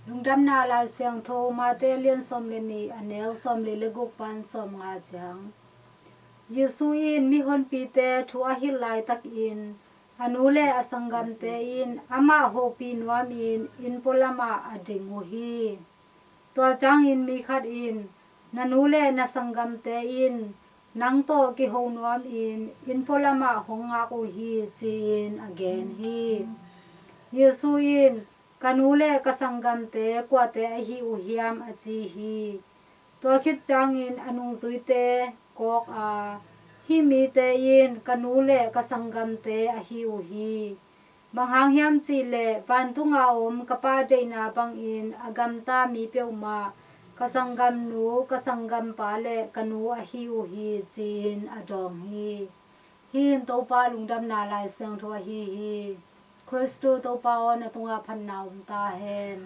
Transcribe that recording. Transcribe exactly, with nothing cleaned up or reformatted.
Lungdamna Lai Siangtho Mate lian sawm le nih, a neu sawm le le guk pan sawm nga ciang. Jesu in mihonpite thu a hilh laitakin a nu le a sanggamte in amah hopih nuamin inn pualamah a ding uh hi. Tua ciangin mi khat in, "Na nu le na sanggamte in nang tawh kiho nuamin inn pualamah hong ngak uh hi," ci-in a gen hi. Jesu in, "Ka nu le ka sanggamte kuate ahi uh hiam?" a ci hi. Tua khit ciangin a nungzuite kawk a, "Hih mite in ka nu le ka sanggamte ahi uh hi. Bang hang hiam cih leh vantunga om ka Pa deihna bangin a gamta mi peuhmah ka sanggamnu, ka sanggampa le ka nu ahi uh hi," ci-in a dawng hi. Hih in Topa Lungdamna Lai Siangtho ahi hi. Khristu Topa aw, na tungah phatna om ta hen.